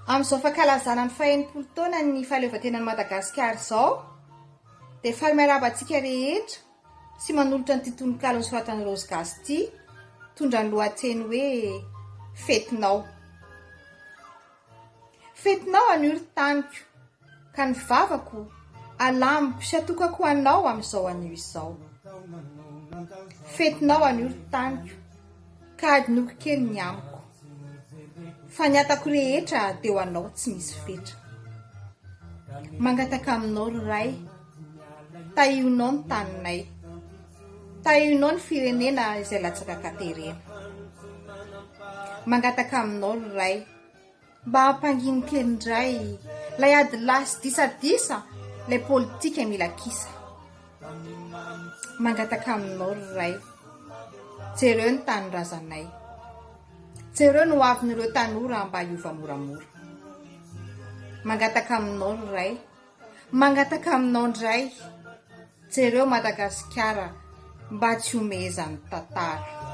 Amin'izao fankalazana ny faha-60 taonan'ny fahaleovantenan'i Madagasikara izao dia faly miarahaba antsika rehetra sy manolotra an'ity tononkalo nosoratan'i Raozy Gasy ity mitondra ny lohateny hoe Fetinao. Fetinao anio ry taniko ka ny vavako alamiko sy atokako ho anao amin'izao anio izao. Fetinao anio ry taniko ka adinoko kely ny amiko. Fa ny atako rehetra dia ho anao tsy misy fetra. Mangataka aminao ry Ray, tahionao ny taninay. Tahionao ny firenena izay latsaka an-katerena. Mangataka aminao ry Ray, Mba ampangino kely indray lay ady lahy sy disadisa lay politika mila kisa. Mangataka aminao ry Ray, jereo ny tanindrazanay. Jereo ny hoavin'ireo tanora mba hiova moramora. Mangataka aminao ry Ray, mangataka aminao indray, jereo Madagasikara mba tsy homehezan'ny tantara.